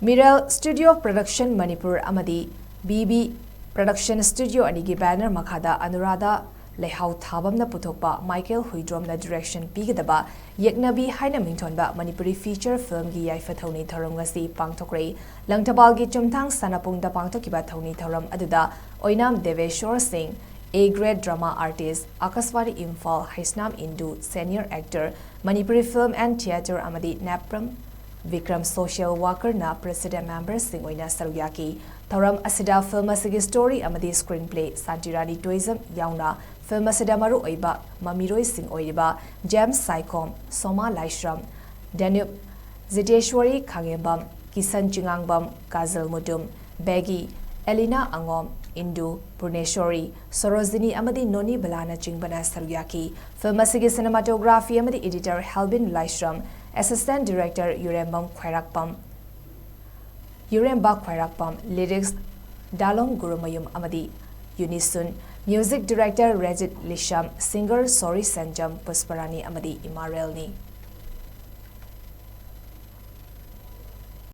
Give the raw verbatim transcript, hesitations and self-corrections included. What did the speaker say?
Miral Studio of Production Manipur ꯑꯃꯗꯤ B B Production Studio ꯑꯅꯤꯒꯤ banner ꯃꯈꯥꯗ ꯑꯅꯨꯔꯥꯙ ꯂꯩꯍꯥꯎ ꯊꯥꯕꯝꯅ ꯄꯨꯊꯣꯛꯄ ꯃꯥꯏꯀꯦꯜ ꯍꯨꯏꯗ꯭ꯔꯣꯝꯅ direction ꯄꯤꯒꯗꯕ ꯌꯦꯛꯅꯕꯤ ꯍꯥꯏꯅ ꯃꯤꯡꯊꯣꯟꯕ ꯃꯅꯤꯄꯨꯔꯤ feature filmꯒꯤ ꯌꯥꯏꯐ ꯊꯧꯅꯤ ꯊꯧꯔꯝ ꯉꯁꯤ ꯄꯥꯡꯊꯣꯛꯈ꯭ꯔꯦ꯫ ꯂꯪꯊꯕꯥꯜꯒꯤ ꯆꯨꯝꯊꯥꯡ ꯁꯥꯟꯅꯄꯨꯡꯗ ꯄꯥꯡꯊꯣꯛꯈꯤꯕ ꯊꯧꯅꯤ ꯊꯧꯔꯝ ꯑꯗꯨꯗ ꯑꯣꯏꯅꯥꯝ ꯗꯦꯕꯦꯁꯣꯔ ꯁꯤꯡ, A grade drama artist, Akashvani Imphal, Heisnam ꯏꯟꯗꯨ, senior actor, Manipuri film and theatre ꯑꯃꯗꯤ ꯅꯦꯄ꯭ꯔꯝ ꯕꯤꯀ꯭ꯔꯝ social workerꯅ president memberꯁꯤꯡ ꯑꯣꯏꯅ ꯁꯔꯨꯛ ꯌꯥꯈꯤ꯫ ꯊꯧꯔꯝ ꯑꯁꯤꯗ film ꯑꯁꯤꯒꯤ story ꯑꯃꯗꯤ screenplay ꯁꯥꯟꯇꯤꯔꯥꯅꯤ ꯇꯣꯏꯖꯝ ꯌꯥꯎꯅ film ꯑꯁꯤꯗ ꯃꯔꯨꯑꯣꯏꯕ ꯃꯃꯤꯔꯣꯏꯁꯤꯡ ꯑꯣꯏꯔꯤꯕ ꯖꯦꯝꯁ ꯁꯥꯏꯈꯣꯝ, ꯁꯣꯃꯥ ꯂꯥꯏꯁ꯭ꯔꯝ, ꯗꯦꯅ꯭ꯌꯨꯕ ꯖꯤꯇꯦꯁ꯭ꯋꯔꯤ ꯈꯥꯉꯦꯝꯕꯝ, ꯀꯤꯁꯟ ꯆꯤꯉꯥꯡꯕꯝ, ꯀꯥꯖꯜ ꯃꯨꯇꯨꯝ, ꯕꯦꯒꯤ, ꯑꯦꯂꯤꯅꯥ ꯑꯉꯣꯝ, ꯏꯟꯗꯨ ꯄꯨꯔꯅꯦꯁ꯭ꯋꯔꯤ, ꯁꯣꯔꯣꯖꯤꯅꯤ ꯑꯃꯗꯤ ꯅꯣꯅꯤ ꯕꯂꯥꯅꯆꯤꯡꯕꯅ ꯁꯔꯨꯛ ꯌꯥꯈꯤ꯫ Film ꯑꯁꯤꯒꯤ cinematography ꯑꯃꯗꯤ editor ꯍꯦꯜꯕꯤꯟ ꯂꯥꯏꯁ꯭ꯔꯝ, assistant director ꯌꯨꯔꯦꯝꯕꯝ ꯈ꯭ꯋꯥꯏꯔꯥꯛꯄꯝ, ꯌꯨꯔꯦꯝꯕ ꯈ꯭ꯋꯥꯏꯔꯥꯛꯄꯝ, lyrics ꯗꯥꯂꯣꯝ ꯒꯨꯔꯨꯃꯌꯨꯝ ꯑꯃꯗꯤ ꯌꯨꯅꯤꯁꯨꯟ, music director ꯔꯦꯖꯤꯠ ꯂꯤꯁꯝ, singer ꯁꯣꯔꯤ ꯁꯦꯟꯖꯝ, ꯄꯨꯁꯄꯔꯥꯅꯤ ꯑꯃꯗꯤ ꯏꯃꯥꯔꯦꯜꯅꯤ꯫